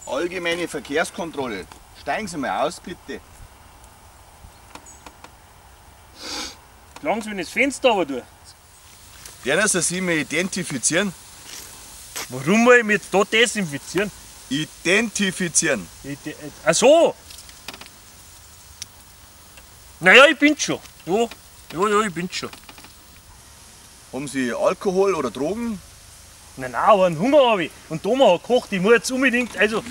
Allgemeine Verkehrskontrolle. Steigen Sie mal aus, bitte. Langsam, wenn ich das Fenster aber tue. Der, dass Sie mich identifizieren. Warum muss ich mich jetzt da desinfizieren? Identifizieren. Ach so! Naja, ich bin's schon. Ja, ja, ja, ich bin's schon. Haben Sie Alkohol oder Drogen? Nein, nein, aber einen Hunger habe ich. Und Thomas hat gekocht, ich muss jetzt unbedingt, also